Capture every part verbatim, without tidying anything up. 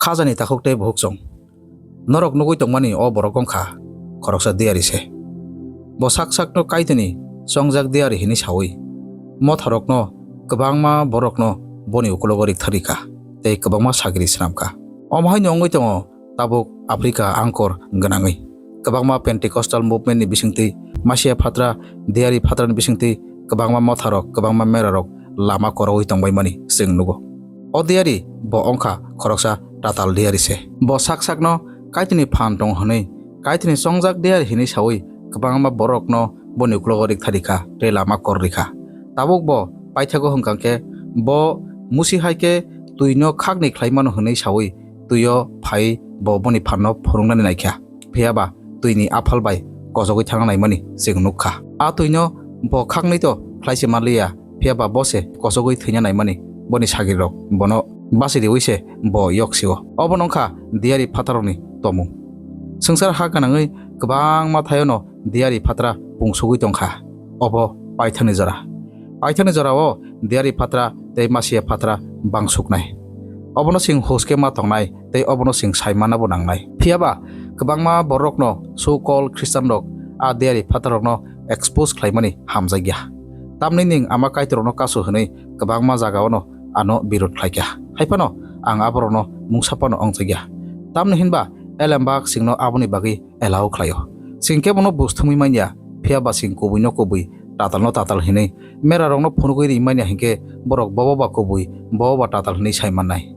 Khajani takhuk tei bukhuk chwng. Norok nugwi tongmani o borok wngkha khoroksa diyari se. Bo sak sakno Kaitorni chongjak diyari hwnwi saui motharokno kwbangma borokno boni ukulogo rikthar rikha tei kwbangma sagri swnamkha. Omo haino wngwi tongo tabuk Africa angkor gwnangwi. Kwbangma Pentecostal movement ni bisingtwi, Masia phatra, diyari phatrani bisingtwi kwbangma motharok, kwbangma merarok lama korogwi tongbaimani chwng nugo. O diyari bo wngkha khoroksa tatal diyari se. Bo sak sakno Kaitorni phan tong hwnwi, Kaitorni chongjak diyari hwnwi saui kwbangma borokno boni uklogo rikthar rikha tei lama kor rikha. Tabuk bo paithago hwnkha khe bo musi hai khe twino khakni khlaimano hwnwi saui twio phai bo boni phanno phunuknani naikha. Phiya ba twini aphal bai kosogwi thangna naimani chwng nukha. A twino bo khaknwi to khlai se manliya, phiya ba bo se kosogwi thwina naimani boni sagrirok bono basi riui se bo yok sio. Obo wngkha diyari phatarokni tomung. Swngchar ha gwnangwi kwbangma thaiono diyari phatra pungsugwi tongkha. Obo paithakni jora. Paithakni jorao diyari phatra tei Masia phatra bangsuknai. Obono chwng hus khe ma tongnai tei obono chwng sai manna bo nangnai. Phiya ba kwbangma borokno so called Christian rok a diyari phatarokno expose khlaimani hamjakya. Tamni ning Ama Kaitorno kasu hwnwi kwbangma jagaono ano birod khlaikha. Haiphano ang aborokno mungsa phano wngjakya. Tamni hinba elembak chwngno aboni bagwi allow khlaio. Chwng kebono bus thumwi manya, phiya ba chwng kubuino kubui, tatalno tatal hinwi merarokno phunugwi ri manya hinkhe borok bobo ba kubui, bobo ba tatal hinwi sai mannai.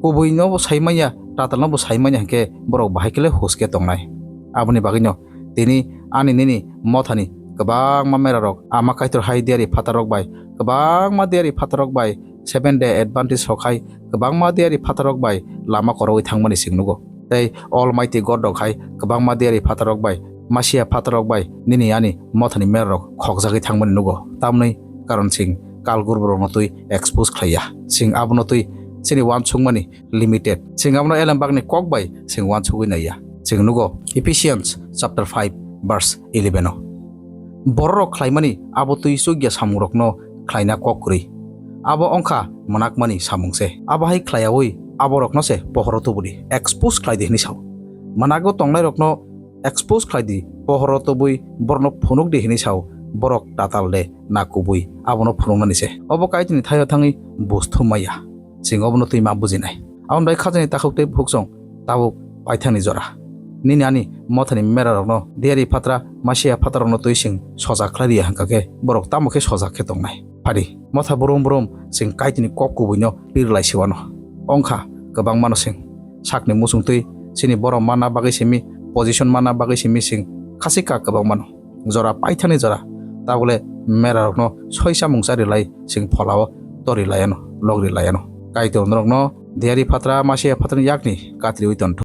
Kubuino bo sai manya, tatalno bo sai manya hinkhe borok bahai khe le hus khe tongnai. Aboni bagwino tini ani nini mothani kwbangma merarok Ama Kaitor hai diyari phatarok bai, kwbangma diyari phatarok bai, Seven Day Adventist rok hai kwbangma diyari phatarok bai lama korogwi thangmani chwng nugo. Tei Almighty God rok hai kwbangma diyari phatarok bai, Masia phatarok bai nini ani mothani merarok khokjagwi thangmani nugo. Tamni karon chwng kal gurborokno twi expose khlaiya. Chwng abono twi chini uansukmani limited. Chwng abono elembakni kok bai chwng uansugwi naiya. Chwng nugo Ephesians chapter five verse eleven o. Bororok khlaimani abo twi chukya samungrokno khlaina kok kwrwi. Abo wngkha mwnakmani samung se. Abo hai khlaiyaui aborokno se pohoro tubudi, expose khlai di hwnwi sao. Mwnago tongnairokno expose khlai di, pohoro tubui borokno phunuk di hwnwi sao. Borok tatal de na kubui, abono phunuknani se. Obo Kaitorni thaio thangwi bus thum maya. Chwng obono twi ma bujinai. Aboni bai khajani takhuk tei bukhuk chwng tabuk paithakni jora. Nini ani mothani merarokno diyari phatra, Masia phatarokno twi chwng sojak khlai riya hwnkha khe borok tamo khe sojak khe tongnai. Phadi, motha brum brum chwng Kaitorni kok kubuino pir lai se wano. Wngkha kwbangmano chwng sakni muchung twi chini borok manna bagwi simi, position manna bagwi simi chwng khachika kwbangmano. Jora paithakni jora. Tabole merarokno soi chamung cha rilai chwng pholao tori laiano, logri laiano. Kaitor norokno diyari phatra, Masia phatrani yakni katriui tonthung.